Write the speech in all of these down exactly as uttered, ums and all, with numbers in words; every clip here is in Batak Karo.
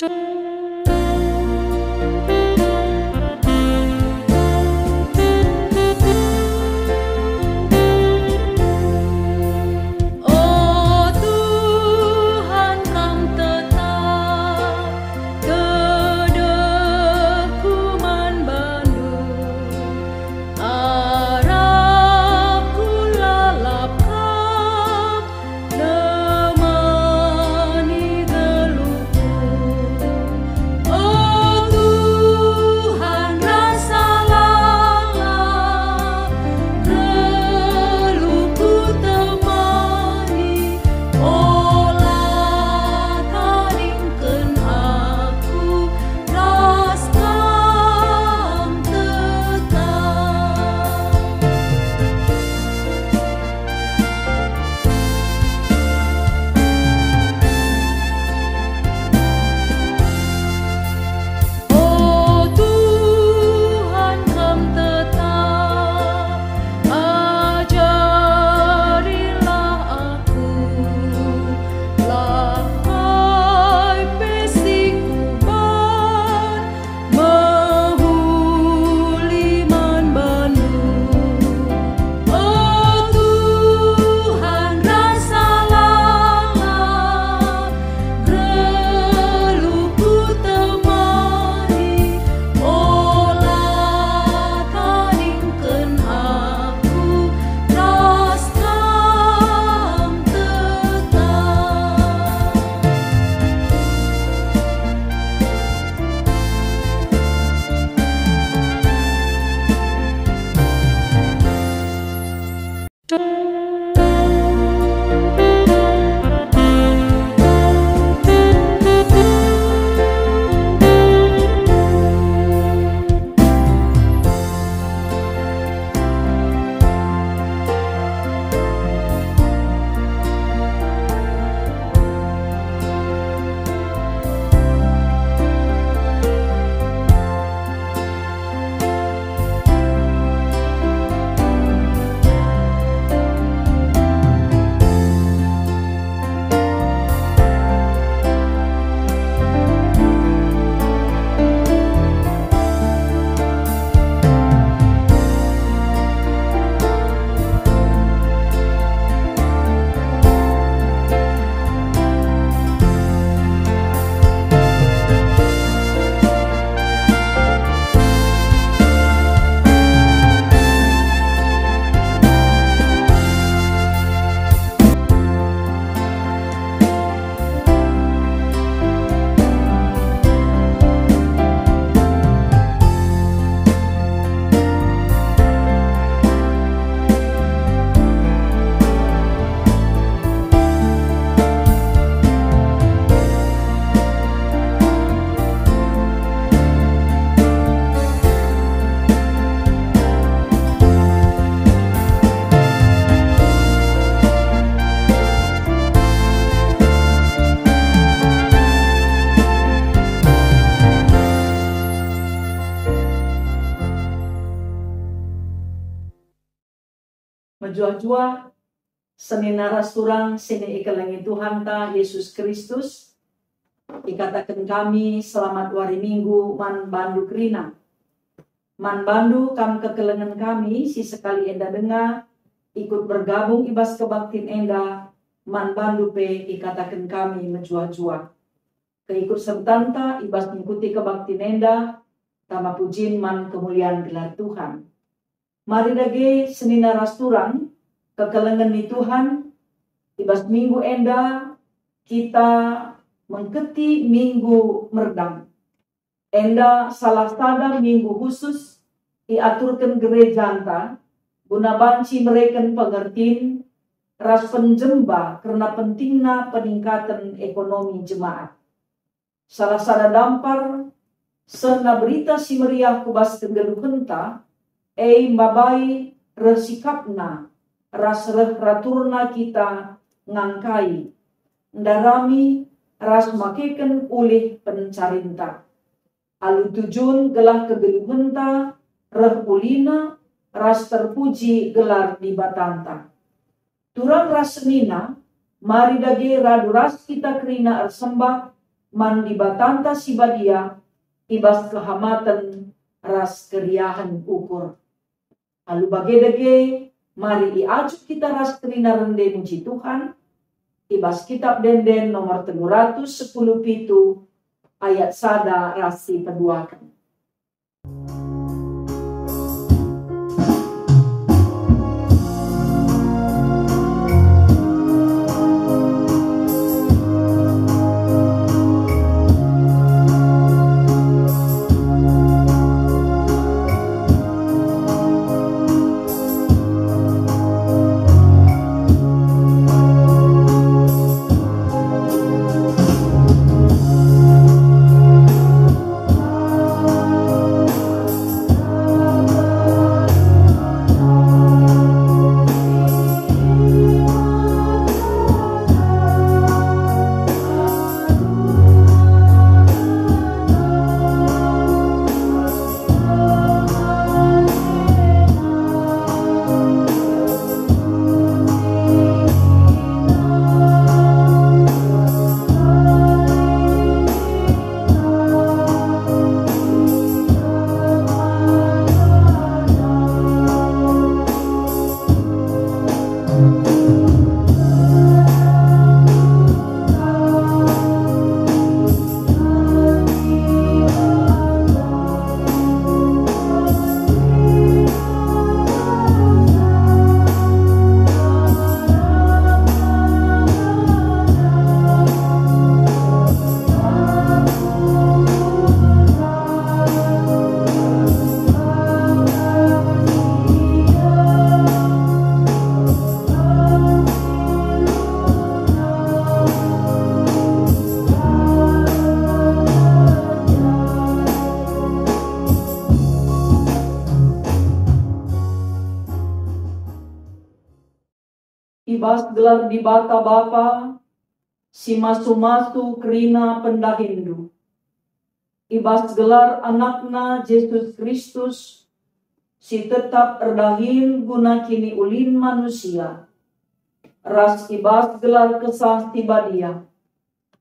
O Tuhan, Kam tetap gedehku man bandu. Arapku lalap Kam nemani geluhku. O Tuhan, rasa lalap geluhku temani, ola tadingken aku ras Kam tetap. O Tuhan, Kam tetap, ajarilah aku, la kai pe si kuban, mehuli man bandu. O Tuhan, rasa lalap geluhku temani, ola tadingken aku ras Kam tetap. Mejuah-juah, senina ras turang si ikelengi Tuhanta Jesus Kristus, ikataken kami selamat wari Minggu man bandu kerina. Man bandu kam kekelengen kami si sekali enda denga ikut bergabung i bas kebaktin enda, man bandu pe ikataken kami mejuah-juah. Keikut sertanta i bas ngikuti kebaktin enda, tama pujin man kemulian gelar Tuhan. Mari dage senina ras turang, kekelengen ni Tuhan, i bas minggu enda kita mengketi Minggu Merdang. Enda salah sada minggu khusus iaturken gerejanta guna banci mereken pengertin ras penjemba kerna pentingna peningkaten ekonomi jemaat. Salah sada dampar sehna Berita Si Meriah ku bas kegeluhenta, e mbabai reh sikapna ras reh raturna kita ngangkai, ndarami, ras makeken ulih pencarinta. Alu tujun gelah kegeluhenta reh ulina ras terpuji gelar Dibatanta. Turang ras senina, mari dage radu ras kita kerina ersembah, man Dibatanta si Badia i bas kehamaten ras keriahen ukur. Alu bage dage, mari iajuk kita ras kerina rende muji Tuhan i bas Kitab Ende-enden nomor telu ratus sepuluh pitu, ayat sada ras si peduaken. I bas gelar Dibata Bapa, si masu-masu kerina pendahinndu. I bas gelar AnakNa Jesus Kristus, si tetap erdahin guna kiniulin manusia, ras i bas gelar Kesah Si Badia,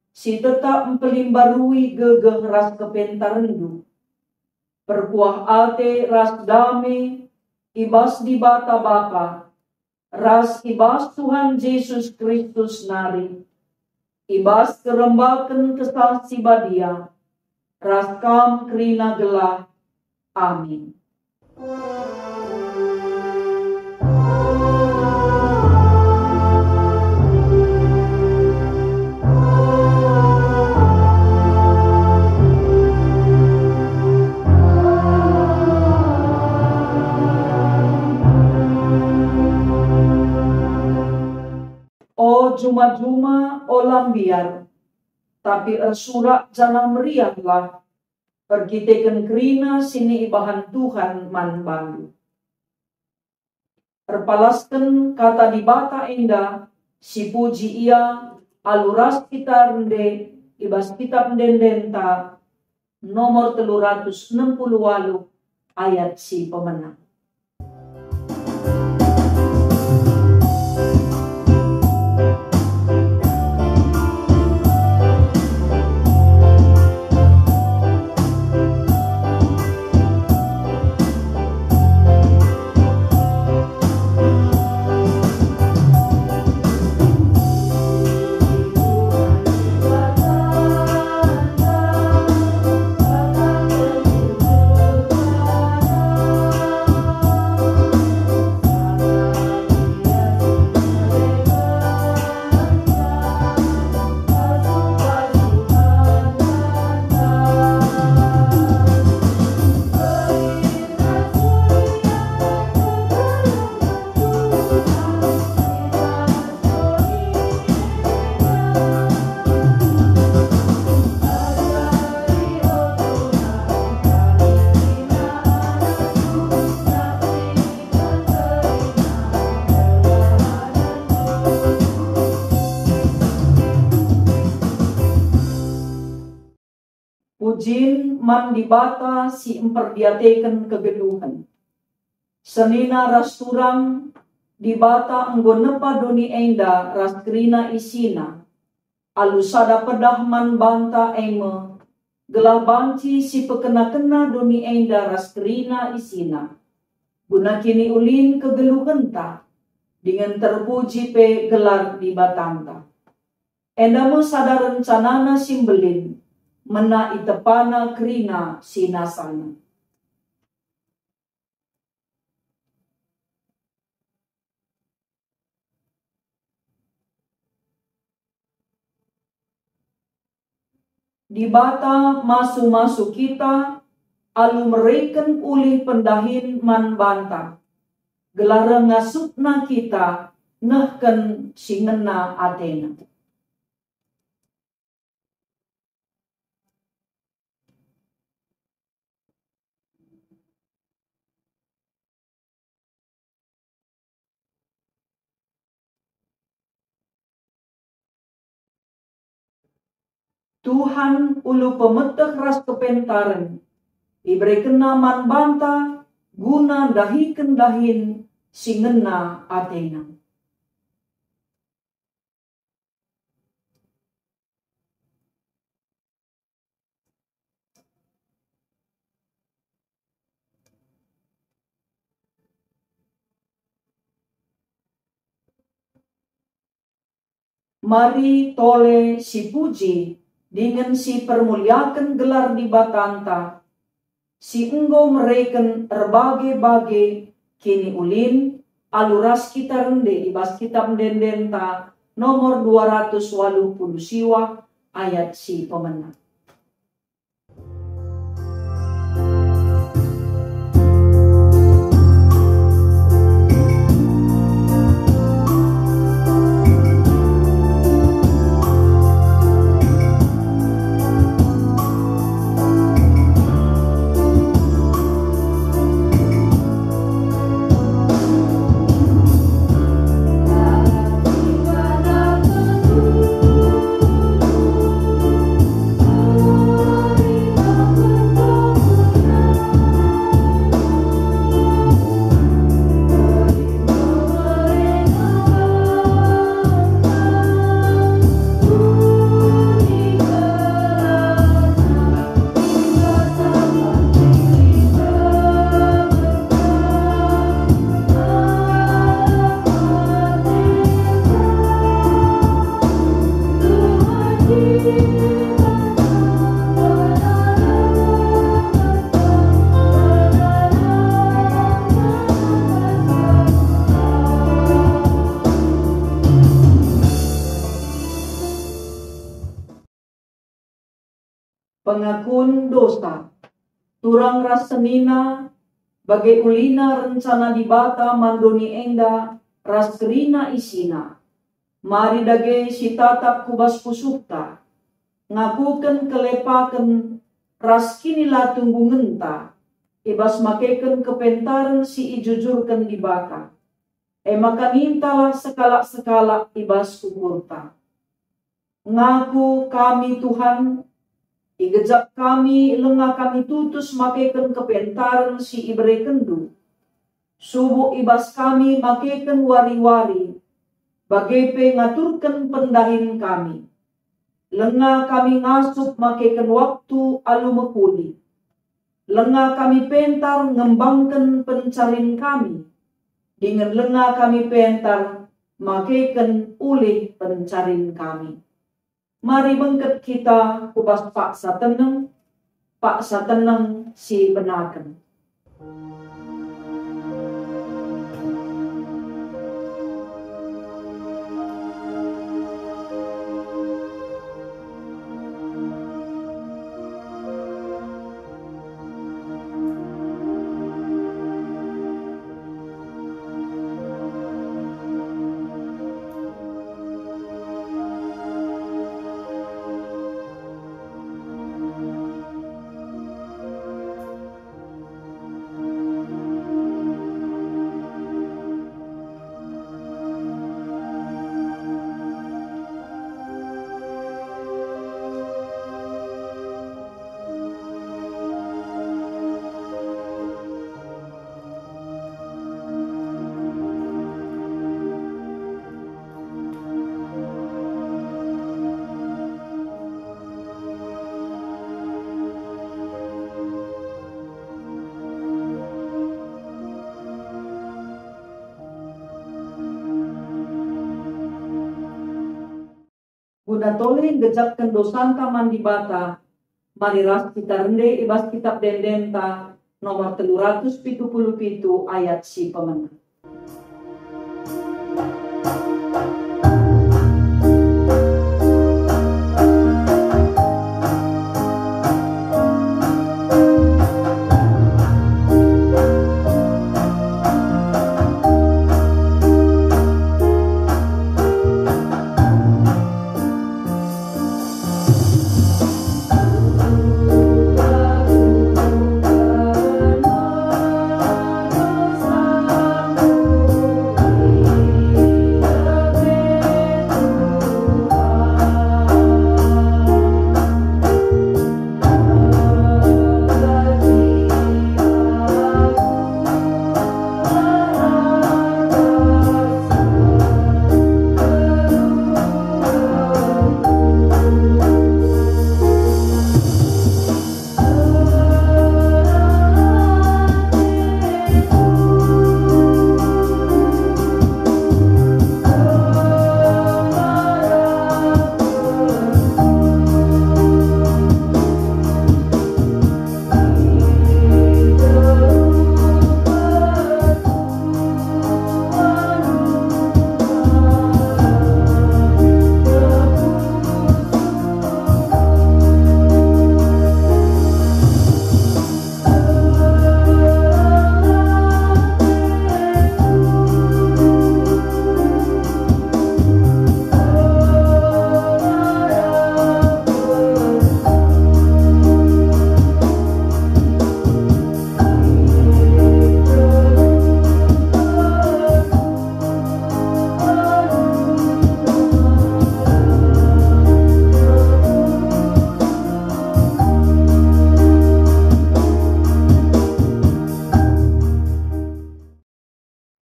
si tetap mpelimbarui gegeh ras kepentarenndu. Perkuah ate ras dame i bas Dibata Bapa, ras i bas Tuhan Jesus Kristus nari, i bas kerembaken Kesah Si Badia, ras kam kerina gelah. Amin. O juma-juma, ola mbiar, tapi ersurak janah meriahlah, erkiteken kerina si nibahan Tuhan man bandu. Erpalasken kata Dibata enda, sipuji Ia alu ras kita rende i bas Kitab Ende-endenta nomor telu ratus enem puluh waluh, ayat si pemena. Pujin man Dibata si mperdiateken kegeluhen. Senina ras turang, Dibata enggo nepa doni enda ras kerina isina. alu sada pedah man banta e me, gelah banci sipekena-kena doni enda ras kerina isina, guna kiniulin kegeluhenta, dingen terpuji pe gelar Dibatanta. Enda me sada rencanana si mbelin, mena itepana kerina si nasana. Dibata masu-masu kita alu mereken ulih pendahin man banta, gelah reh ngasupna kita nehken si ngena atena. Tuhan, ulu pemeteh ras kepentaren iberekenNa man banta guna ndahiken dahin si ngena ateNa. Mari tole sipuji dingen sipermuliaken gelar Dibatanta, si enggo mereken erbage-bage kiniulin alu ras kita rende i bas Kitap Ende-endenta nomor dua ratus waluh puluh siwa ayat si pemena. Pengakun dosa. Turang ras senina, bage ulina rencana Dibata man doni enda ras kerina isina. Mari dage sitatap ku bas pusuhta, ngakuken kelepaken ras kinilatungungenta i bas makeken kepentaren si ijujurken Dibata. E maka nintalah sekalak-sekalak i bas ukurta. Ngaku kami, Tuhan, igejap kami, langa kami tutus makeken kepentaren si iberekenNdu. Subuk i bas kami makeken wari-wari, bage pe ngaturken pendahin kami. Langa kami ngasup makeken waktu alu mekuli. Langa kami pentar ngembangken pencarin kami, dingen langa kami pentar makeken ulih pencarin kami. Mari bengket kita ku bas paksa teneng, paksa teneng si benaken. Tole nggejapken dosanta man Dibata, mari ras kita rende i bas Kitap Ende-endenta nomor telu ratus pitu puluh pitu ayat si pemena.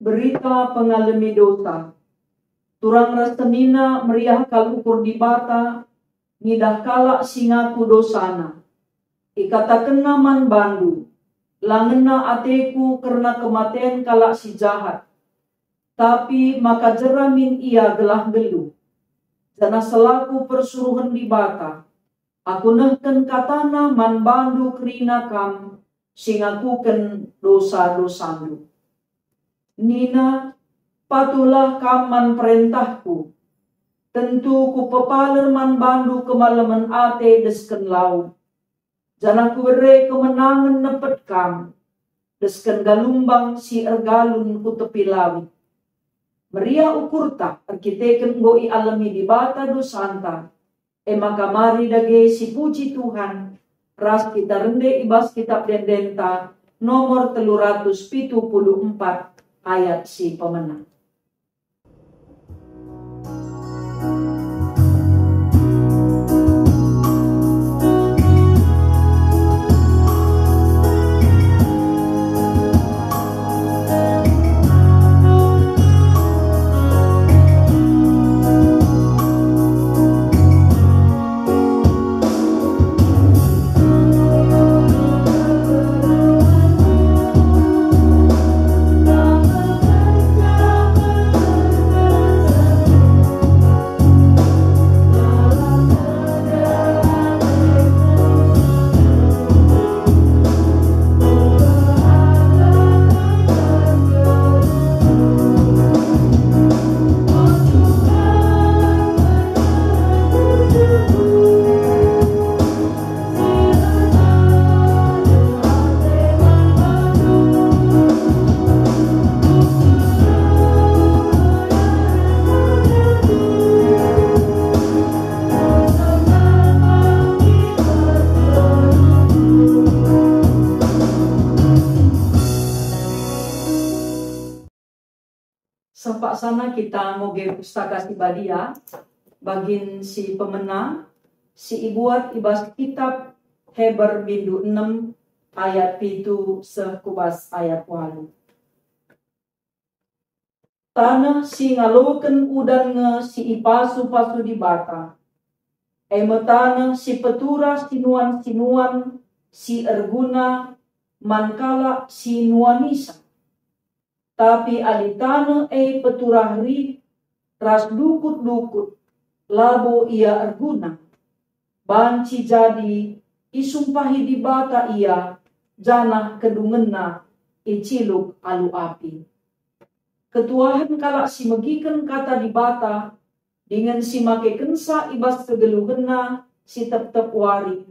Berita pengalemi dosa. Turang ras senina meriah kal ukur Dibata ngidah kalak si ngaku dosana. Ikatakenna man bandu, "La ngena ateku kerna kematen kalak si jahat, tapi maka jera min ia gelah nggeluh." Janah selaku persuruhen Dibata, aku nehken katana man bandu kerina kam si ngakuken dosa-dosandu. Nina, "Patuhlah kam man perentahku. Tentu kupepaler man bandu kemalemen ate desken lau, janah kubere kemenangen nepet kam, desken galumbang si ergalun ku tepi lawit." Meriah ukurta erkiteken enggo ialemi Dibata dosanta, e maka mari dage sipuji Tuhan ras kita rende i bas Kitap Ende-endenta nomor telu ratus pitu puluh empat ayat si pemena. Sapaksana kita ngoge Pustaka Si Badia, bagin si pemena, si ibuat i bas Kitap Heber bindu enem ayat pitu seh ku bas ayat walu. Taneh si ngaloken udan nge si ipasu-pasu Dibata, e me taneh si peturah sinuan-sinuan si erguna man kalak si nuanisa. Tapi adi taneh e peturah rih ras dukut-dukut, labo ia erguna. Banci jadi isumpahi Dibata ia, janah kedungenna iciluk alu api. Ketuahen kalak si megiken kata Dibata, dingen si makekensa i bas kegeluhenna si tep-tep wari.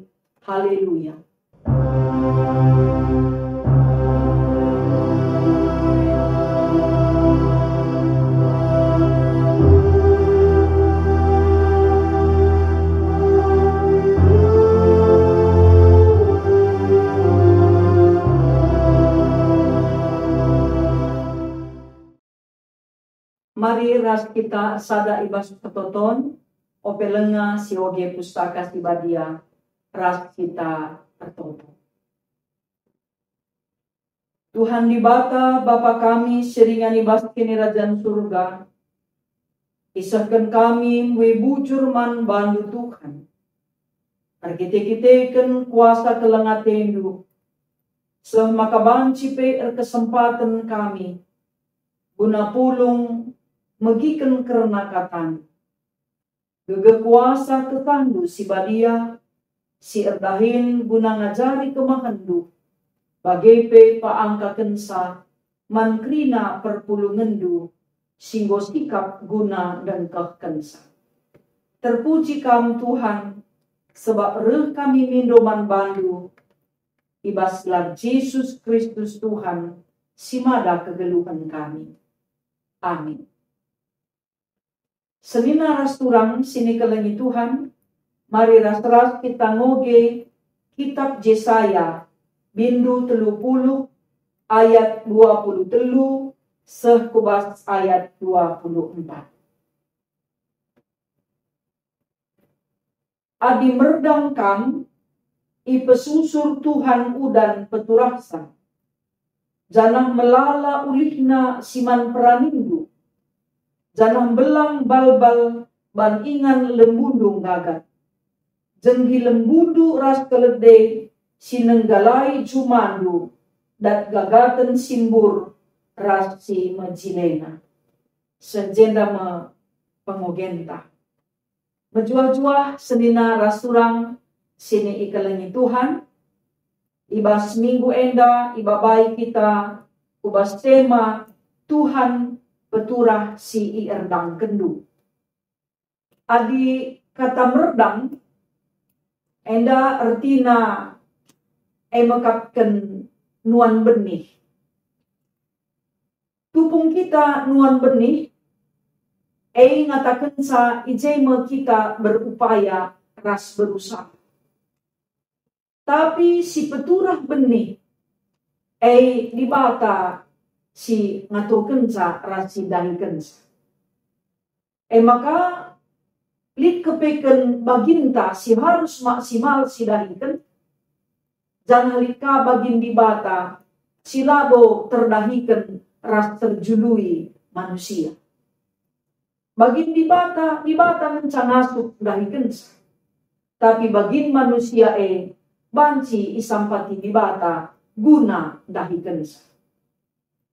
Haleluya. Mari ras kita sada i bas pertoton, ope lenga sioge Pustaka Si Badia, ras kita ertoto. Tuhan Dibata, Bapa kami si ringan i bas Kinirajan Surga, isehken kami mbue bujur man bandu Tuhan. Erkite-kiteken kuasa keleng atendu, seh maka banci pe erkesempaten kami guna pulung megiken kerna kataNdu. Gegeh kuasa kekehenNdu si badia, si erdahin guna ngajari kemahenNdu, bage pe paangkakenca man kerina perpulungenNdu si enggo sikap guna ndengkehkenca. Terpuji Kam, Tuhan, sebab reh kami mindo man bandu, i bas gelar Jesus Kristus Tuhan, si mada kegeluhen kami. Amin. Senina ras turang si nikelengi Tuhan, mari ras-ras kita ngoge Kitab Jesaya, bindu telu puluh, ayat dua puluh telu seh ku bas ayat dua puluh empat. Adi merdang kam, ipesusur Tuhan udan peturahsa, janah melala ulihna si man peranindu, janah mbelang balbal ban ingan lembundu nggagat. Jenggi lembundu ras kelede si nenggalai jumandu, dat gagaten si mbur ras si mejilena. Seh jenda me pengogenta. Mejuah-juah senina ras turang si nikelengi Tuhan, i bas minggu enda ibabai kita ku bas tema Tuhan peturah si ierdangkenNdu. Adi kata merdang, enda ertina e mekapken nuan benih. Tupung kita nuan benih, e ngatakenca i je me kita berupaya ras berusaha. Tapi si peturah benih, e Dibata si ngaturkenca ras si ndahikenca. E maka, lit kepeken baginta si harus maksimal sidahiken, janah lit ka bagin Dibata si labo terdahiken ras terjului manusia. Bagin Dibata, Dibata ngenca ngasup ndahikenca. Tapi bagin manusia e banci isampati Dibata guna ndahikenca.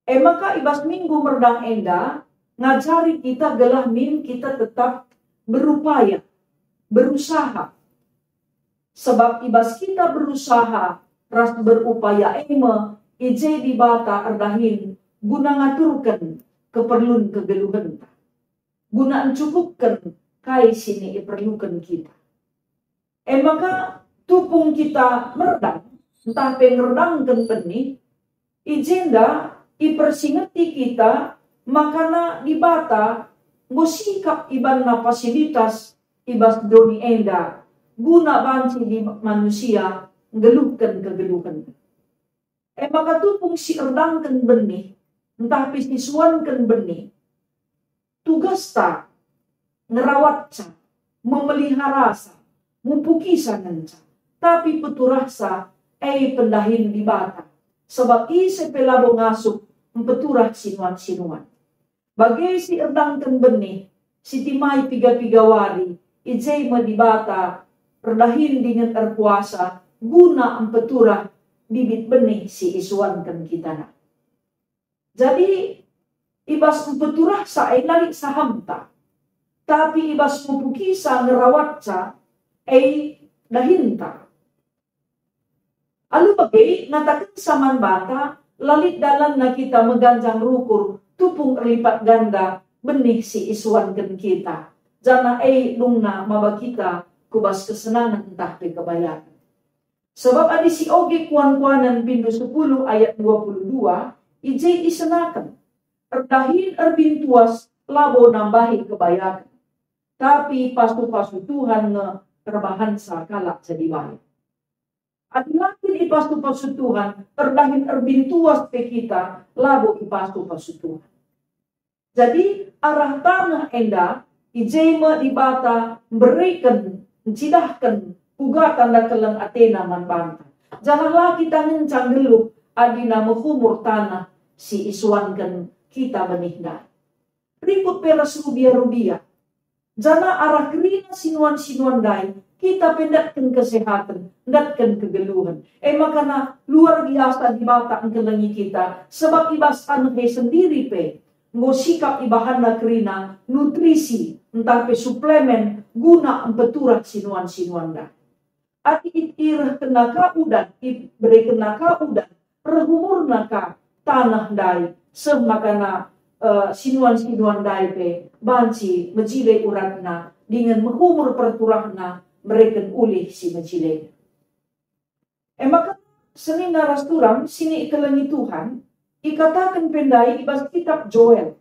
E maka i bas minggu merdang enda ngajari kita gelah min kita tetap berupaya, berusaha. Sebab i bas kita berusaha ras berupaya e me i je Dibata erdahin guna ngaturken keperlun kegeluhenta, guna encukupken kai si iperluken kita. E maka tupung kita merdang, ntah pe ngerdangken benih, i jenda ipersingeti kita makana Dibata enggo sikap ibanna fasilitas i bas doni enda guna banci di manusia nggeluhken kegeluhen. E maka tupung si erdangken benih, ntah pe si suanken benih, tugasta ngerawatca, memeliharasa, mupukisa ngenca, tapi peturahsa e pendahin Dibata, sebab ise pe labo ngasup mpeturah sinuan-sinuan. Bage si erdangken benih, si timai piga-piga wari, i je me Dibata erdahin dingen erkuasa guna mpeturah bibit benih si isuanken kita nari. Jadi, i bas mpeturahsa e la lit sahamta. tapi i bas mupu kisa ngerawatca, e dahinta. Alu bage ngatakenca man banta, la lit dalanna kita meganjang rukur tupung erlipat ganda benih si isuanken kita, janah e dungna maba kita ku bas kesenangen ntah pe kebayaken. Sebab adi si oge kuan-kuanen bindu sepuluh ayat dua puluh dua, i je isenaken, "Erdahin erbintuas labo nambahi kebayaken, tapi pasu-pasu Tuhan nge erbahanca kalak jadi bayak." Adi la kin ipasu-pasu Tuhan, erdahin erbintuas pe kita labo ipasu-pasu Tuhan. Jadi, arah taneh enda, i je me Dibata mbereken, ncidahken uga tanda keleng ateNa man banta. Janah la kita ngenca nggeluh adina mehumur taneh si isuanken kita benih ndai. Rikut pe ras rubia-rubia. Janah arah kerina sinuan-sinuan ndai, kita pe ndatken kesehaten, ndatken kegeluhen. E maka na luar biasa Dibata engkelengi kita, sebab i bas taneh e sendiri pe enggo sikap ibahanNa kerina nutrisi ntah pe suplemen guna mpeturah sinuan-sinuan ndai. Adi i-, irehkenna ka udan, iberekenna ka udan, reh umurna ka taneh ndai, seh makana, eh, sinuan-sinuan ndai pe banci mejile uratna dingen mehumur perturahna mereken ulih si mejile. E maka senina ras turang si ikelengi Tuhan, ikataken pe ndai i bas kitab Joel,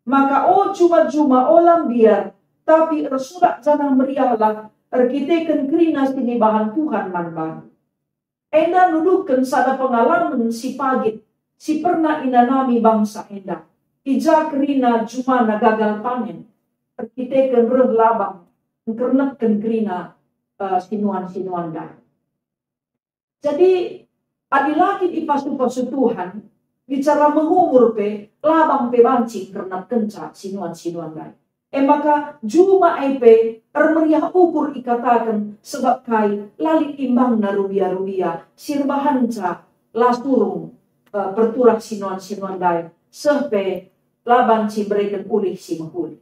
maka, "O juma-juma, ola mbiar, tapi ersurak janah meriahlah erkiteken kerina si nibahan Tuhan man bandu." Enda nuduhken sada pengalamen si pagit si pernah inanami bangsa enda, i ja kerina jumana gagal panen, erkiteken reh labang engkernepken kerina, eh, sinuan-sinuan ndai. Jadi, adi la kin ipasu-pasu Tuhan, bicara mehumur pe, labang pe banci engkernepkenca sinuan-sinuan ndai. E maka, juma e pe ermeriah ukur ikataken, sebab kai, la lit imbangna rubia-rubia si erbahanca la surung, eh, perturah sinuan-sinuan ndai, seh pe la banci mbereken ulih si mehuli.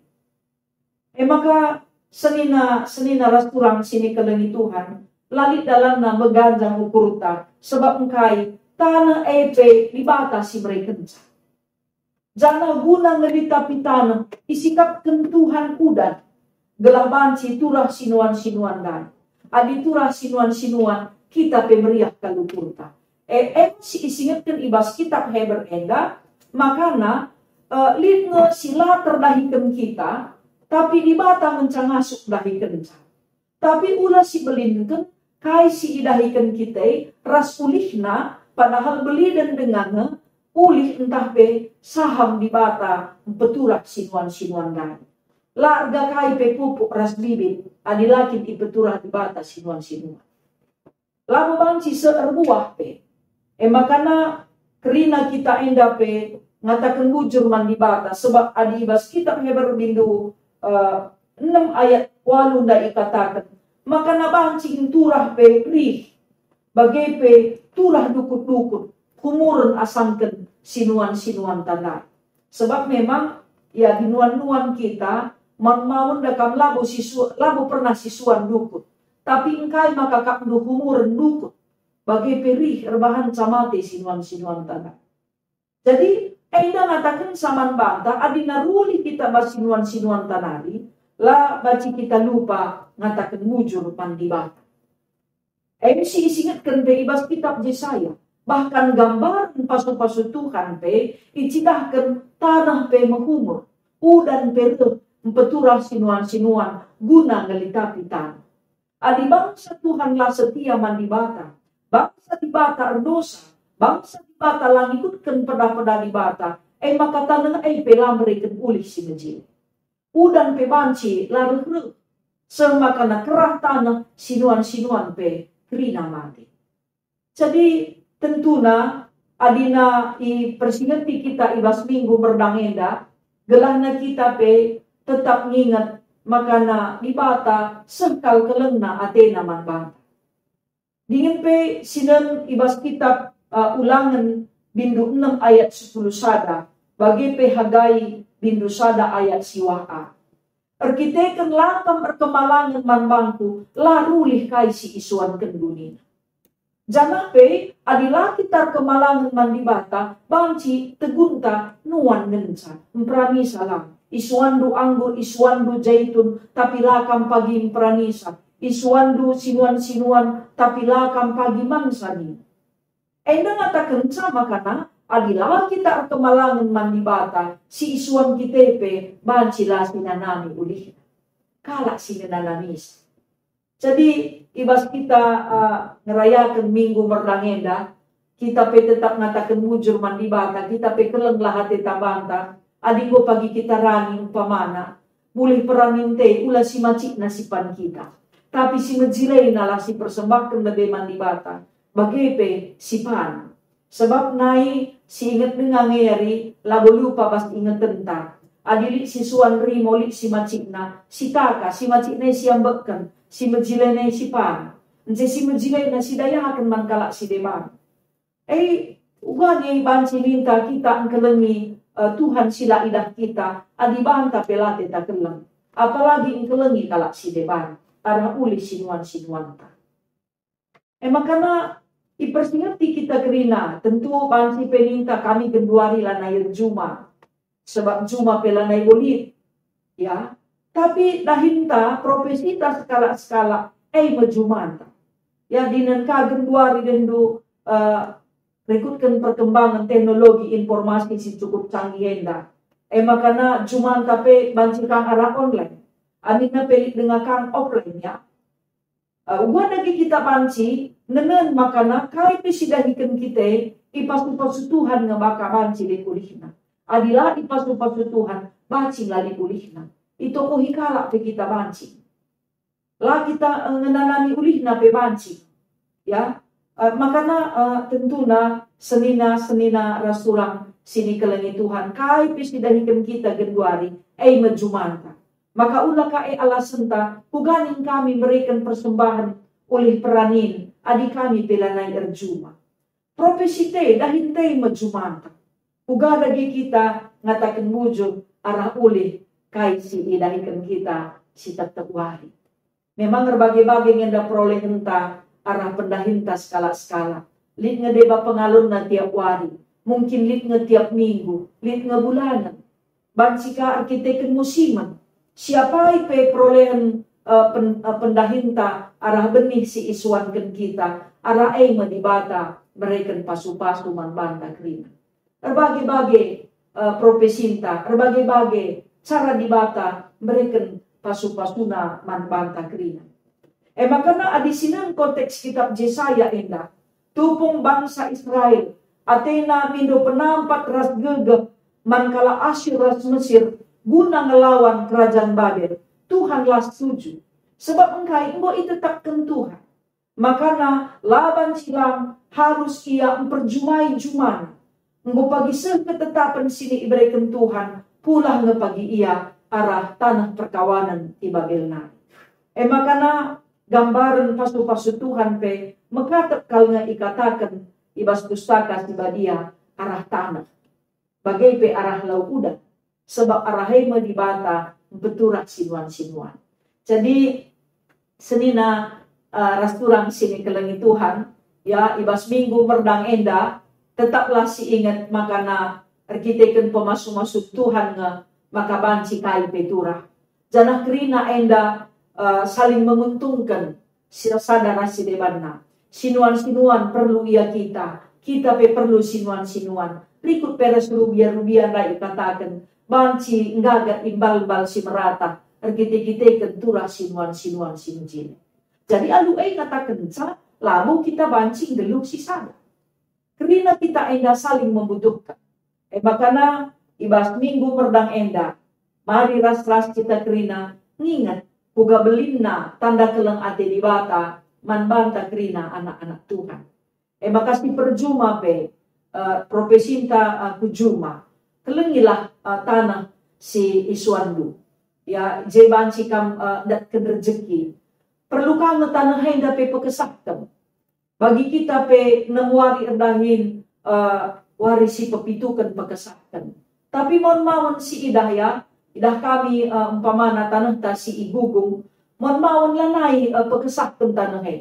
E maka senina, senina ras turang si ikelengi Tuhan, la lit dalanna meganjang ukurta, sebab engkai taneh e pe Dibata si merekenca. Janah guna ngelitapi taneh, isikapken Tuhan udan, gelah banci turah sinuan-sinuan ndai. Adi turah sinuan-sinuan, kita pe meriah kal ukurta. E, e si isingetken i bas kitab Heber enda, makana, e, lit nge si la terdahiken kita, tapi Dibata ngenca ngasup ndahikenca. Tapi ula sibelinken kai si idahiken kita e ras ulihna, padahal belinen denga nge ulih ntah pe saham Dibata mpeturah sinuan-sinuan ndai. La erga kai pe pupuk ras bibit adi la kin ipeturah Dibata sinuan-sinuan. Labo banci seh erbuah pe. E makana kerina kita enda pe ngataken bujur man Dibata, sebab adi i bas kitab Heber bindu, eh, enem ayat walu ndai ikataken, makana banci nturah pe rih, bage pe turah dukut-dukut, humuren asangken sinuan-sinuan ndai. Sebab memang, ya, di nuan-nuan kita, maun-maun da kam labo sisu-, labo pernah sisuan dukut. Tapi engkai maka kam ndu humuren dukut? Bage pe rih erbahanca mate sinuan-sinuan ndai. Jadi, enda ngatakenca man banta, adi naruli kita bas sinuan-sinuan ndai, la banci kita lupa ngataken bujur man Dibata. Em si isingetken pe i bas kitab Jesaya, bahkan gambaren pasu-pasu Tuhan pe icidahken taneh pe mehumur, udan pe reh mpeturah sinuan-sinuan guna ngelitapi taneh. Adi bangsa Tuhan la setia man Dibata, bangsa Dibata erdosa, bangsa Dibata la ngikutken pedah-pedah Dibata, e maka taneh e pe la mereken ulih si mejile. Udan pe banci la reh-reh, seh makana kerah taneh sinuan-sinuan pe kerina mate. Jadi, tentuna adina ipersingeti kita i bas minggu merdang enda, gelahna kita pe tetap nginget makana Dibata seh kal kelengna atena man banta. Dingen pe sinen i bas kitab, uh, Ulangen bindu enem ayat sepuluh sada, bage pe Hagai bindu sada ayat siwah a. Erkiteken la kam erkemalangen man bangku, la rulih kai si isuankenndu nina. Janah pe, adi la kita erkemalangen man Dibata, banci tegunta nuan ngenca, mperanisa lang. Isuanndu anggur, isuanndu jaitun, tapi la kam pagi mperanisa. Isuanndu sinuan-sinuan, tapi la kam pagi mansa nina. Enda ngatakenca makana, adi la kita erkemalangen man Dibata, si isuan kita pe banci la sinanami ulihna. Kalak si ngenanamisa. Jadi, i bas kita, eh, ngerayaken Minggu Merdang enda, kita pe tetap ngataken bujur man Dibata, kita pe kelenglah ate tabanta, adi enggo pagi kita rani umpamana, mulih peranin te ula si macikna sipan kita. Tapi si mejilena lah si persembahken lebe man Dibata, bage pe sipan. Sebab nai si inget denga ngeri labo lupa bas ingetenta. Adi lit si suan rimo lit si macikna, sitaka, si macikna si ambekken, si mejilena sipan. Ence si mejilena sidayaken man kalak si deban. E, uga nge banci ninta kita engkelengi, eh, Tuhan si la idah kita, adi banta pe la te takeleng. Apalagi engkelengi kalak si deban, arah ulih sinuan-sinuanta. E makana ipersingeti kita kerina, tentu banci pe ninta kami genduari lanai erjuma, sebab juma pe lanai bolit, ya. Tapi dahinta, profesita sekalak-sekalak, e me jumanta. Ya, dingen ka genduari dendu, eh, rikutken perkembangan teknologi informasi si cukup canggih enda. E makana jumanta pe banci kang arah online. Aminna pe lit denga kang offline, ya. Uh, uga dage kita banci nenen makana kai pe si dahiken kita, ipasu-pasu Tuhan nge maka banci lit ulihna. Adi la ipasu-pasu Tuhan, banci la lit ulihna. Itokohi kalak pe kita banci. La kita, eh, ngenanami ulihna pe banci. Ya, eh, makana, eh, tentuna senina-senina ras turang si nikelengi Tuhan, kai pe si dahiken kita genduari, e me jumanta. Maka ula ka e alasenta, kuga ning kami mereken persembahen ulih peranin, adi kami pe lanai erjuma. Profesi te, dahin te me jumanta. Kuga dage kita ngataken bujur arah ulih kai si idahiken kita si tep-tep wari. Memang erbage-bage nge enda perolehenta arah pendahinta sekalak-sekalak. Lit nge deba pengalonna tiap wari, mungkin lit nge tiap minggu, lit nge bulanen. Banci ka erkiteken musimen. Si apai pe perolehen, eh, pen-, eh, pendahinta arah benih si isuanken kita, arah e me Dibata mereken pasu-pasu man banta kerina. Erbage-bage, eh, profesinta, erbage-bage cara Dibata mereken pasu-pasuna man banta kerina. E makana adi sinen konteks kitab Jesaya enda, tupung bangsa Israel, atena mindo penampat ras gegeh man kalak Asyur ras Mesir guna ngelawan kerajaan Babel, Tuhan la setuju. Sebab engkai enggo itetapken Tuhan. Makana la banci lang harus ia mperjumai jumana. Enggo pagi seh ketetapen si ibereken Tuhan, pulah nge pagi ia arah taneh perkawanen i Babel nari. E makana gambaren pasu-pasu Tuhan pe mekatep kal nge ikataken i bas Pustaka Si Badia arah taneh. Bage pe arah lau udan, sebab arah e me Dibata mpeturah sinuan-sinuan. Jadi, senina, eh, ras turang si nikelengi Tuhan, ya, i bas Minggu Merdang enda, tetaplah si inget makana erkiteken pemasu-masu Tuhan nge maka banci kai pe turah. Janah kerina enda, eh, saling menguntungken si sada ras si debanna. Sinuan-sinuan perlu ia kita, kita pe perlu sinuan-sinuan. Rikut pe ras rubia-rubia ndai ikataken, banci nggagat imbal-imbal si merata, erkite-kiteken turah sinuan-sinuan si mejile. Jadi alu e katakenca, labo kita banci nggeluh si sada. Kerina kita enda saling membutuhkan. E makana, i bas Minggu Merdang enda, mari ras-ras kita kerina nginget kuga belinna tanda keleng ate Dibata man banta kerina anak-anak Tuhan. E maka si perjuma pe, eh, profesinta, eh, ku juma. Kelengilah, eh, taneh si isuanndu. Ya, je banci kam, eh, ndatken rejeki. Perlu ka nge taneh enda pe pekesahken. Bagi kita pe enem wari erdahin, eh, wari si pepituken pekesahken. Tapi maun-maun si idah ya, Idah kami, eh, umpamana tanehta si i Gugung, maun-maun lanai, eh, pekesahken taneh e.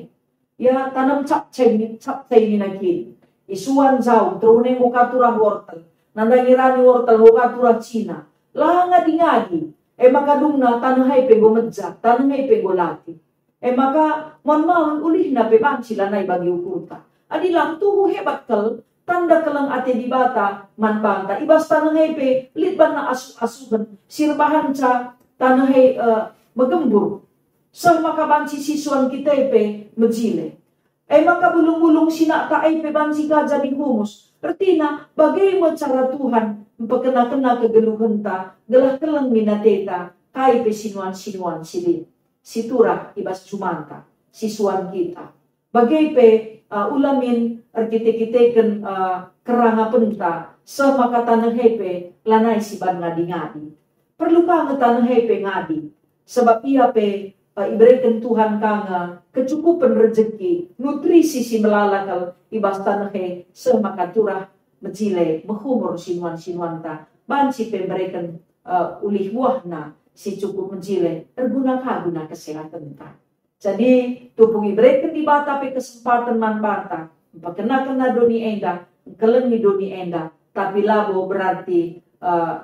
Ya, tanem capcai, capcai nina kin. Isuan jaung, terune enggo ka turah wortel. Nandangi rani wortel, enggo ka turah cina. La ngadi-ngadi. E maka dungna taneh e pe enggo meja, taneh e pe enggo latih. E maka maun-maun ulihna pe banci lanai bagi ukurta. Adi lang tuhu hebat kal tanda keleng ate Dibata man banta. I bas taneh e pe lit banna asuh-asuhen si erbahanca taneh e, eh, megembur. Seh maka banci sisuan kita e pe mejile. E maka bulung-bulung si nakta e pe banci ka jadi humus. Ertina, bage me cara Tuhan mpekena-kena kegeluhenta, gelah keleng min ateta, kai pe sinuan-sinuan si lit, si turah i bas jumanta, sisuan kita. Bage pe, uh, ula min erkite-kiteken, uh, kerangapenta, seh maka taneh e pe lanai si ban ngadi-ngadi. Perlu ka nge taneh e pe ngadi, sebab ia pe, eh, ibereken Tuhan ka nge kecukupen rejeki, nutrisi si melala kal i bas taneh e, seh maka turah mejile, mehumur sinuan-sinuanta, banci pe mbereken, eh, ulih buahna si cukup mejile, erguna ka guna kesehatenta. Jadi, tupung ibereken Dibata pe kesempaten man banta, mpekena-kena doni enda, ngkelengi doni enda, tapi labo berarti, eh,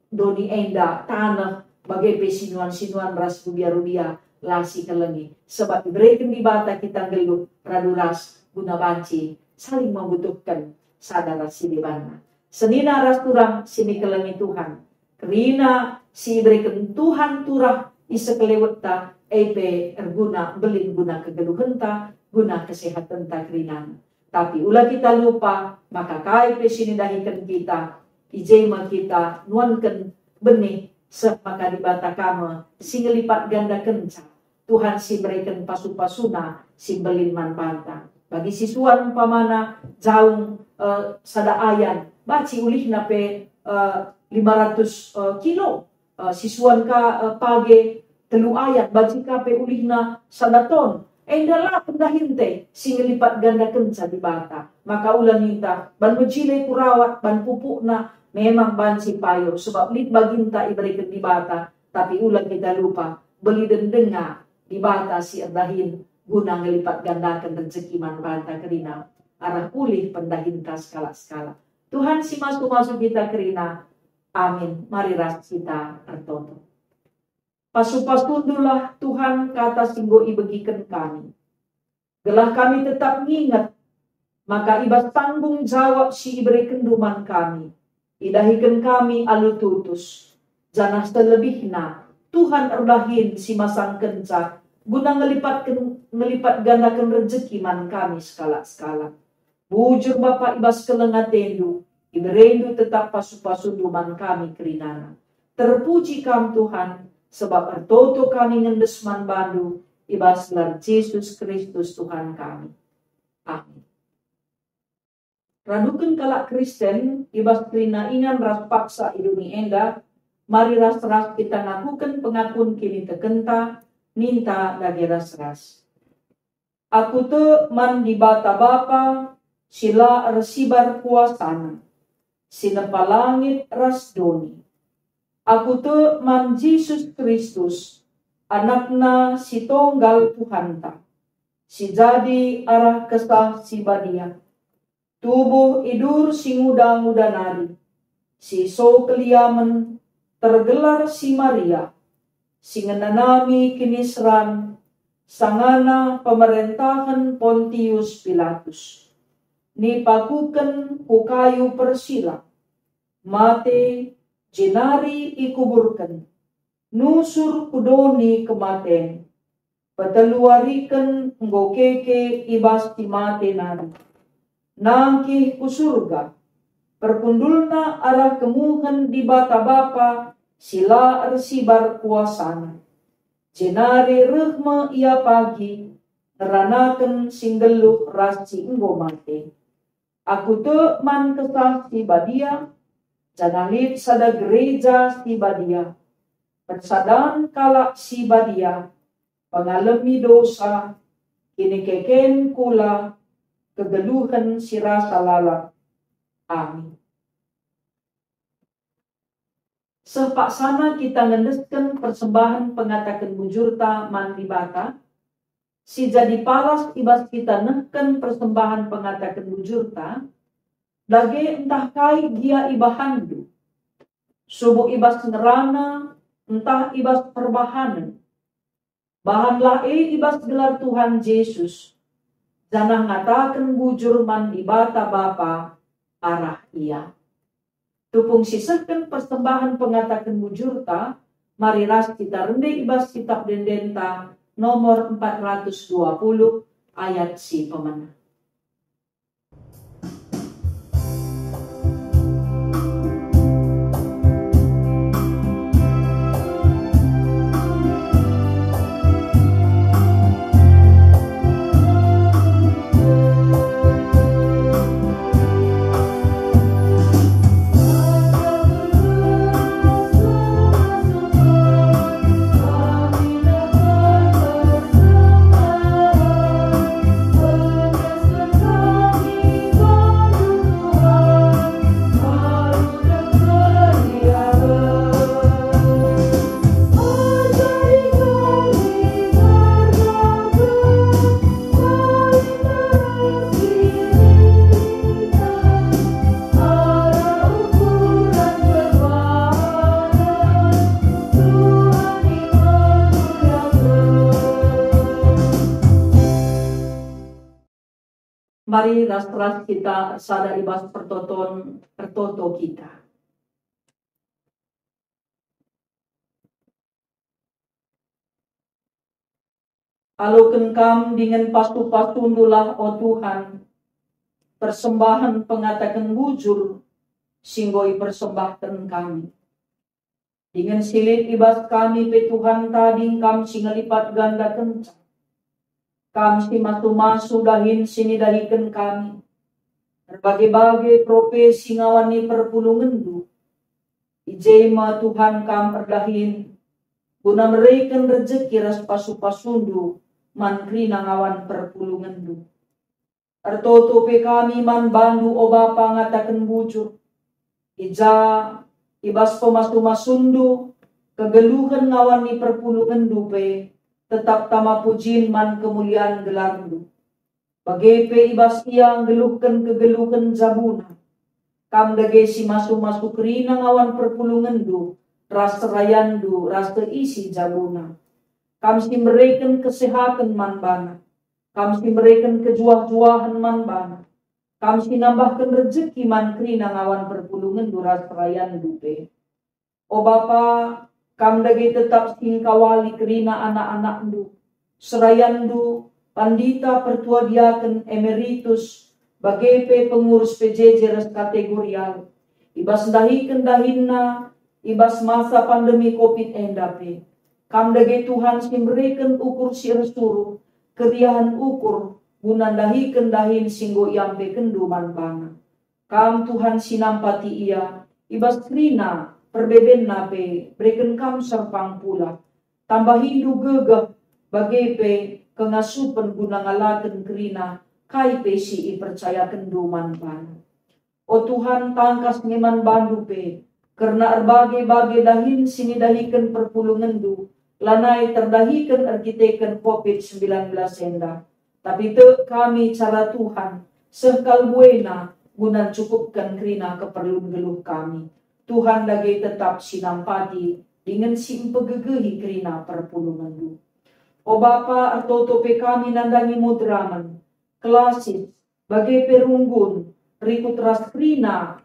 doni enda, taneh, bage pe sinuan-sinuan ras rubia-rubia la sikelengi. Sebab ibereken Dibata kita nggeluh radu ras guna banci saling membutuhken sada ras si debanna. Senina ras turang si nikelengi Tuhan. Kerina si ibereken Tuhan turah i sekelewetta, e pe erguna mbelin guna kegeluhenta, guna kesehatenta kerinana. Tapi ula kita lupa maka kai pe si nidahiken kita, i je me kita nuanken benih, seh maka Dibata ka me si ngelipat gandakenca. Tuhan si mereken pasu-pasuna si mbelin man banta. Bagi sisuan umpamana jaung, eh, sada ayan, banci ulihna pe, eh, lima ratus, eh, kilo. Eh, sisuan ka, eh, page telu ayan, banci ka pe ulihna sada ton. Enda la pendahinta si ngelipat gandakenca Dibata. Maka ula ninta, ban mejile kurawat, ban pupukna memang banci payo, sebab lit baginta ibereken Dibata, tapi ula kita lupa, beliden denga Dibata si erdahin guna ngelipat gandaken rejeki man banta kerina arah ulih pendahinta sekalak-sekalak. Tuhan si masu-masu kita kerina. Amin. Mari ras kita ertoto. Pasu-pasundulah Tuhan kata si enggo ibegiken kami, gelah kami tetap nginget maka i bas tanggung jawab si iberekenndu man kami, idahiken kami alu tutus, janah selebihna Tuhan erdahin si masangkenca guna ngelipatken, ngelipat gandaken rejeki man kami sekalak-sekalak. Bujur Bapa, i bas keleng atendu, iberendu tetap pasu-pasundu man kami kerinana. Terpuji Kam, Tuhan, sebab ertoto kami ngendes man bandu, i bas gelar Jesus Kristus Tuhan kami. Amin. Raduken kalak Kristen i bas kerina ingan ras paksa i doni enda, mari ras-ras kita ngakuken pengakun kinitekenta, ninta dage ras-ras. Aku tek man Dibata Bapa si la ersibar kuasaNa, si nepa langit ras doni. Aku tek man Jesus Kristus, AnakNa si tonggal Tuhanta, si jadi arah Kesah Si Badia. Tubuh idur si nguda-nguda nari, si so keliamen, tergelar si Maria, si ngenanami kiniseran, sangana pemerentahen Pontius Pilatus. Nipakuken ku kayu persilang, mate, jenari ikuburken, nusur ku doni kematen. Petelu wariken enggo keke i bas si mate nari. Nangkih ku Surga, perkundulna arah kemuhen Dibata Bapa si la ersibar kuasaNa. Jenari reh me Ia pagi ngeranaken si nggeluh ras si enggo mate. Aku tek man Kesah Si Badia, janah lit sada gereja si badia, persadan kalak si badia, pengalemi dosa, kinikeken kula, kegeluhen si rasa lalap. Amin. Seh paksana kita ngendesken persembahen pengataken bujurta man Dibata, si jadi palas i bas kita nehken persembahen pengataken bujurta, dage ntah kai gia ibahanndu, subuk i bas ngerana ntah i bas perbahanen, bahanlah e i bas gelar Tuhan Jesus, janah ngataken bujur man Dibata Bapa arah Ia. Tupung sisehken persembahen pengataken bujurta, mari ras kita rende i bas Kitap Ende-Endenta nomor empat ratus dua puluh, ayat si pemena. Mari ras-ras kita ersada i bas pertoton, ertoto kita. Aloken Kam dingen pasu-pasundulah, o Tuhan, persembahen pengataken bujur si enggo ipersembahken kami. Dingen si lit i bas kami pe, Tuhan, tading Kam si ngelipat gandakenca. Kam si masu-masu dahin si nidahiken kami, erbage-bage profesi ngawan ni perpulungenNdu. I je me, Tuhan, Kam erdahin, guna mereken rejeki ras pasu-pasuNdu man kerina ngawan perpulungenNdu. Ertoto pe kami man baNdu, o Bapa, ngataken bujur. I ja, i bas pemasu-masuNdu, kegeluhen ngawan ni perpulungenNdu pe tetap tama pujin man kemulian gelarNdu. Bage pe i bas ia nggeluhken kegeluhen jabuna. Kam dage si masu-masu kerina ngawan perpulungenNdu, ras serayanNdu, ras seisi jabuna. Kam si mereken kesehaten man bana. Kam si mereken kejuah-juahen man bana. Kam si nambahken rejeki man kerina ngawan perpulungenNdu ras serayanNdu pe. O Bapa, Kam dage tetap si ngkawali kerina anak-anakNdu, serayanNdu, pandita, pertua diaken, emeritus, bage pe pengurus P J J ras kategorial, i bas ndahiken dahinna, i bas masa pandemi covid enda pe. Kam dage, Tuhan, si mereken ukur si ersuruh, keriahen ukur, guna ndahiken dahin si enggo iampekenNdu man bana. Kam, Tuhan, si nampati ia, i bas kerina perbebenna pe bereken Kam serpang pula. TambahiNdu gegeh, bage pe kengasupen guna ngalaken kerina kai pe si ipercayakenNdu man bana. O Tuhan, tangkas nge man baNdu pe, kerna erbage-bage dahin si nidahiken perpulungenNdu, lanai terdahiken erkiteken covid sembilan belas enda. Tapi tek kami cara Tuhan, seh kal buena guna ncukupken kerina keperlun geluh kami. Tuhan dage tetap si nampati dingen si mpegegehi kerina perpulungenNdu. O Bapa, ertoto pe kami nandangi moderamen, klasis, bage pe runggun, rikut ras kerina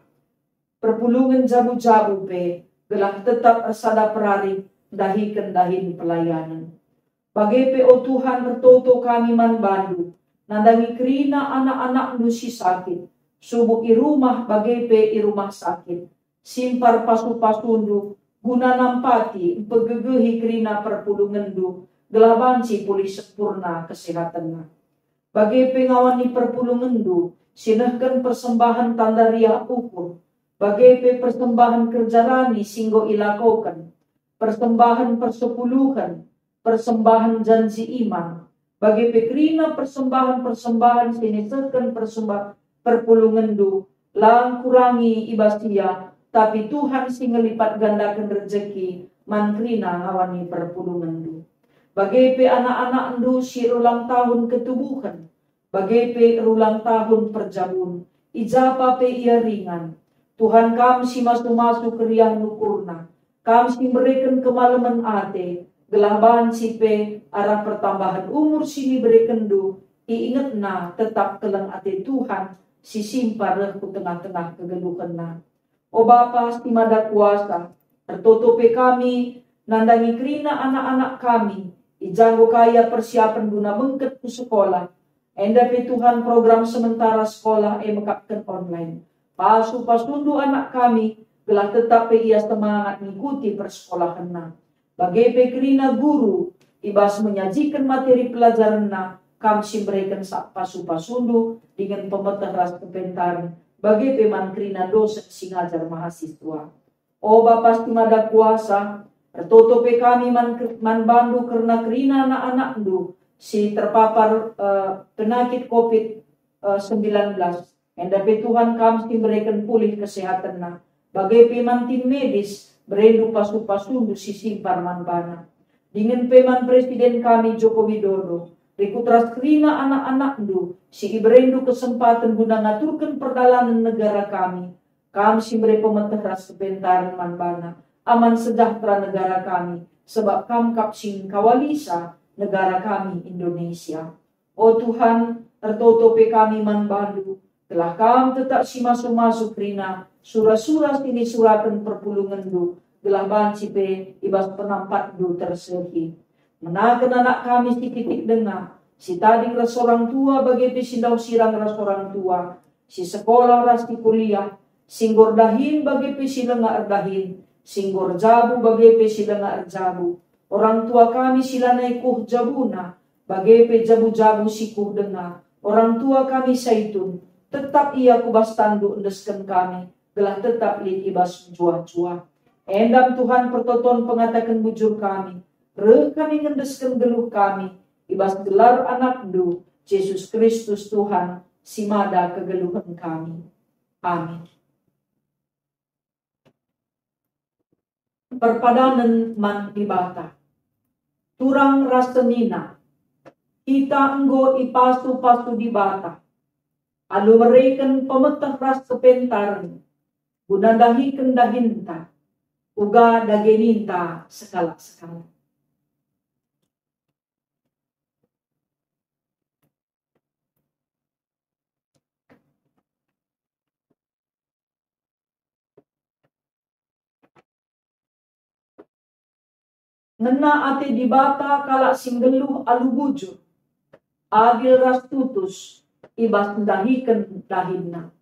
perpulungen jabu-jabu pe, gelah tetap ersada perarik ndahiken dahin pelayanen. Bage pe, o Tuhan, ertoto kami man baNdu, nandangi kerina anak-anakNdu si sakit, subuk i rumah bage pe i rumah sakit. Simpar pasu-pasuNdu guna nampati mpegegehi kerina perpulungenNdu, gelah banci pulih sempurna kesehatenna. Bage pe ngawan ni perpulungenNdu, si nehken persembahen tanda riah ukur, bage pe persembahen kerja rani si enggo ilakoken, persembahen persepuluhen, persembahen janji iman, bage pe kerina persembahen-persembahen si nisehken persembah-, perpulungenNdu, la ngkurangi i bas ia, tapi Tuhan si ngelipat gandaken rejeki man kerina ngawani perpulungenndu. Bage pe anak-anakndu si erulang tahun ketubuhen, bage pe erulang tahun perjabun, i ja pa pe ia ringan. Tuhan, Kam si masu-masu keriahen ukurna, Kam si mereken kemalemen ate, gelah banci pe arah pertambahen umur si iberekenndu, iingetna tetap keleng ate Tuhan si simpar reh ku tengah-tengah kegeluhenna. O Bapa si Mada Kuasa, ertoto pe kami nandangi kerina anak-anak kami, i ja enggo ka ia persiapen guna bengket ku sekolah. Enda pe Tuhan, program sementara sekolah e mekapken online. Pasu-pasundu anak kami, gelah tetap pe ia semangat ngikuti persekolahenna. Bage pe kerina guru, i bas menyajiken materi pelajarenna, Kam si mereken sa-, pasu-pasundu dingen pemeteh ras kepentaren, bage pe man kerina dosen si ngajar mahasiswa. O Bapa si Mada Kuasa, ertoto pe kami man ker-, man bandu kerna kerina anak-anakndu si terpapar, eh, penakit covid, eh, sembilan belas. Enda pe Tuhan, Kam si mereken pulih kesehatenna, bage pe man tim medis, berendu pasu-pasundu si simpar man bana. Dingen pe man Presiden kami Joko Widodo, rikut ras kerina anak-anakndu si iberendu kesempaten guna ngaturken perdalanen negara kami. Kam si mbere pemeteh ras kepentaren man bana, aman sejahtera negara kami, sebab Kam kap si ngkawalisa negara kami Indonesia. O Tuhan, ertoto pe kami man bandu, gelah Kam tetap si masu-masu kerina sura-sura si nisuraken perpulungenndu, gelah banci pe i bas penampatndu tersehi. Menaken anak kami si kitik denga, si tading ras orang tua bage pe si ndauh sirang ras orang tua, si sekolah ras si kuliah, si enggo erdahin bage pe si langa erdahin, si enggo erjabu bage pe si langa erjabu, orang tua kami si lanai kuh jabuna, bage pe jabu-jabu si kuh denga, orang tua kami Saitun, tetap ia ku bas tandu endesken kami, gelah tetap lit i bas mejuah-juah. Enda me Tuhan pertoton pengataken bujur kami, reh kami ngendesken geluh kami, i bas gelar AnakNdu, Jesus Kristus Tuhan, si mada kegeluhen kami. Amin. Perpadanen man Dibata. Turang ras senina, kita enggo ipasu-pasu Dibata, alu mereken pemeteh ras kepentaren, guna ndahiken dahinta, uga dage ninta sekalak-sekalak. Ngena ate Dibata kalak si nggeluh alu bujur, adil ras tutus i bas ndahiken dahinna.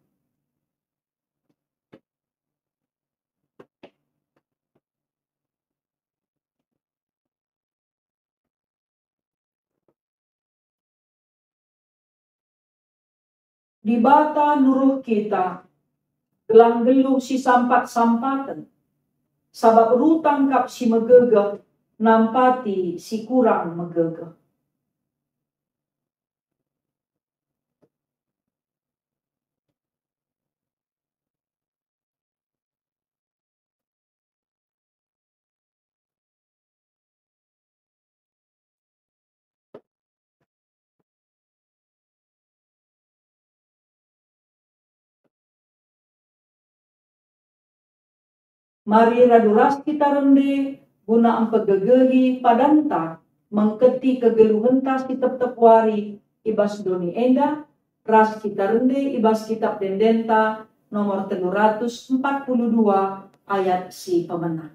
Dibata nuruh kita, gelah nggeluh si sampat-sampaten, sabap rutang kap si megegeh nampati si kurang megegeh. Mari radu ras kita rende guna mpegegehi padanta mengketi kegeluhenta si tep-tep wari i bas doni enda, ras kita rende i bas Kitab Ende-Endenta nomor telu ratus empat puluh dua ayat si pemena.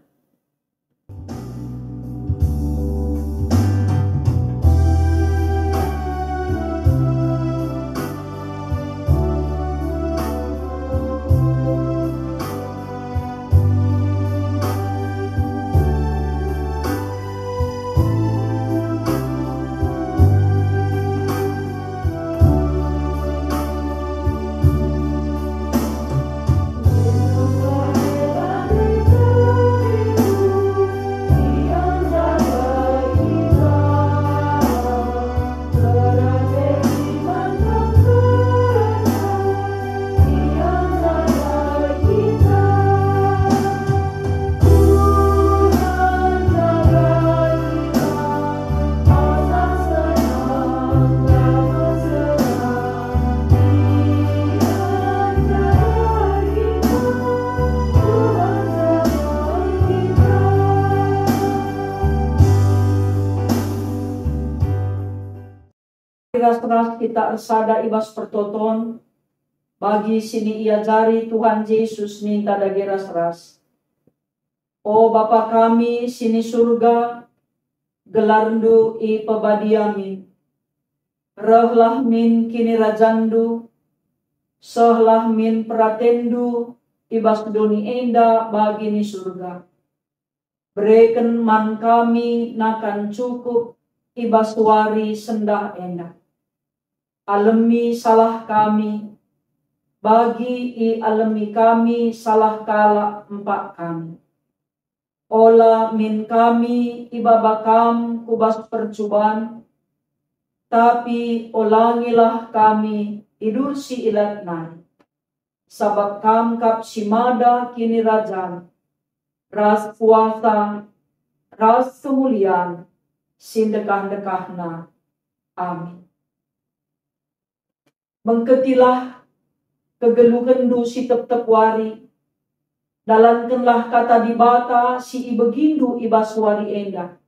ras kita ersada i bas pertoton, bagi si niajari Tuhan Jesus ninta dage ras-ras. O Bapa kami si ni Surga, gelarNdu ipebadiami. Rehlah min kinirajanNdu, sehlah min peratenNdu i bas doni enda bagi ni Surga. Bereken man kami nakan cukup i bas wari sendah enda. Alemi salah kami, bagi ialemi kami salah kalak empak kami. Ola min kami ibaba Kam ku bas percuban, tapi olangilah kami i bas si ilat nari. Sabap Kam kap si mada kinirajan, ras kuasa, ras kemulian si ndekah-ndekahna. Amin. Mengketilah kegeluhenndu si tep-tep wari, dalankenlah kata Dibata si ibegindu i bas wari enda.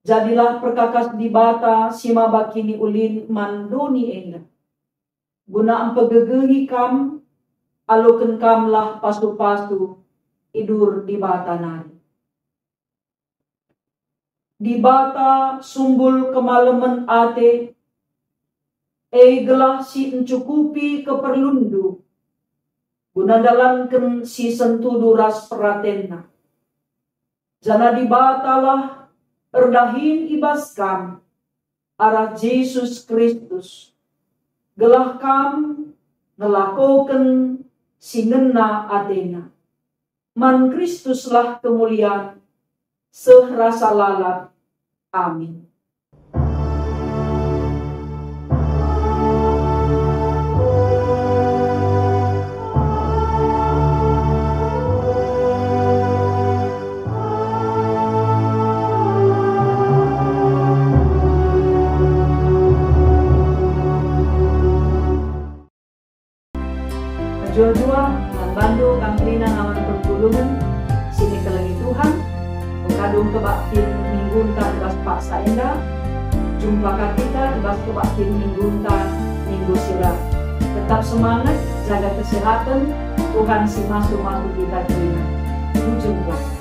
Jadilah perkakas Dibata si maba kiniulin man doni enda, guna mpegegehi kam, aloken kamlah pasu-pasu i bas Dibata nari. Dibata sumbul kemalemen ate, e gelah si ncukupi keperlunndu, guna ndalanken si sentudu ras peratenNa. Janah Dibatalah erdahin i bas kam arah Jesus Kristus, gelah kam ngelakoken si ngena ateNa. Man Kristuslah kemulian seh rasa lalap. Amin. Mejuah-juah man bandu kam kerina ngawan perpulungen si nikelengi Tuhan, engkadung kebaktin minggunta i bas paksa enda. Jumpa ka kita i bas kebaktin minggunta minggu si reh. Tetap semangat, jaga kesehatan, Tuhan si masu-masu kita kerina. Bujur.